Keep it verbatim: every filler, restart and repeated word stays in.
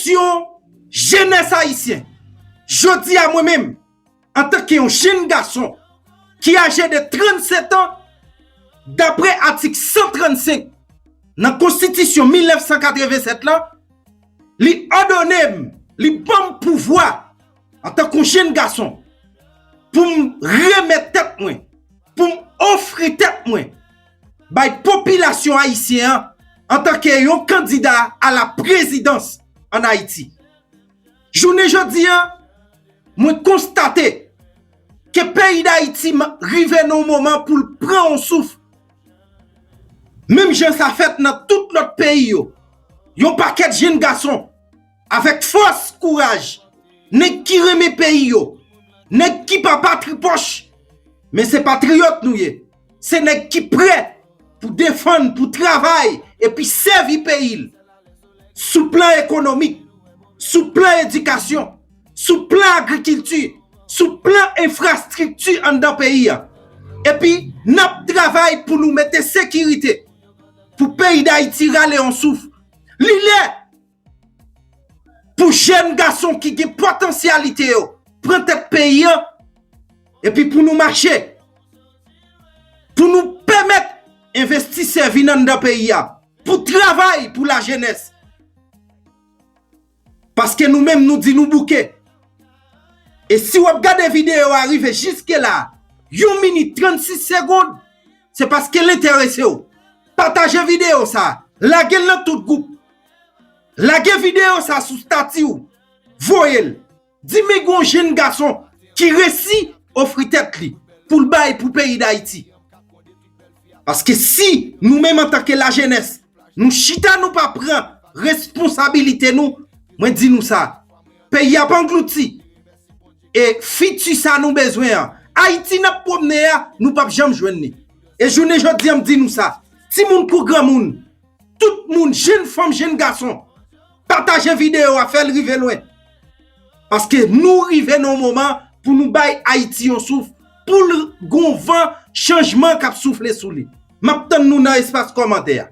Atensyon, jenès ayisyen. Jodi a, mwen menm, antanke yon jenn gason ki aje de trannsenk an, dapre atik san trannsenk nan Konstitisyon mil nèf san katrevennsèt la, li òdone m, li ban m pouvwa, antanke yon jenn gason, pou m remèt tèt mwen, pou m ofri tèt mwen bay popilasyon ayisyen an antanke yon kandida a la prezidans ann Ayiti. Jounen jodi a, mwen konstate ke peyi Dayiti rive nan yon moman pou l pran yon souf. Menm jan sa fèt nan tout lòt peyi yo, yon pakèt jenn gason, avèk fòs, kouraj, nèg ki renmen peyi yo, nèg ki pa patripòch, men se patriyòt nou ye. Se nèg ki prè pou defann, pou travay, epi sèvi peyi l. Sou plan ekonomik, sou plan edikasyon, sou plan agrikilti, sou plan enfrastrikti anndan peyi a. Epi, n ap travay pou nou mete sekirite, pou peyi Dayiti rale yon souf. Li lè pou jenn gason ki gen potansyalite yo pran tèt peyi a, epi pou nou mache, pou nou pèmèt envestisè vin anndan peyi a, pou travay pou lajenès. Paske nou menm, nou di nou bouke. E si w ap gade videyo a rive jiske la, yon minit trannsis segonn, se paske l enterese w. Pataje videyo sa, lage l nan tout gwoup. Lage videyo sa sou stati w, voye l. Di men gon jenn gason ki resi ofri tèt li pou l bay pou peyi Dayiti. Paske si nou menm antanke lajenès, nou chita, nou pa pran responsabilite nou, mwen di nou sa, peyi a ap anglouti. E fiti sa nou bezwen an, Ayiti n ap pwomne a, nou p ap janm jwenn li. E jounen jodi a, m di nou sa, timoun kou granmoun, tout moun, jenn fanm, jenn gason, pataje videyo a, fè l rive lwen. Paske nou rive nan yon moman pou nou bay Ayiti yon souf, pou l gon van chanjman k ap soufle sou li. M ap tann nou nan espas kòmantè a.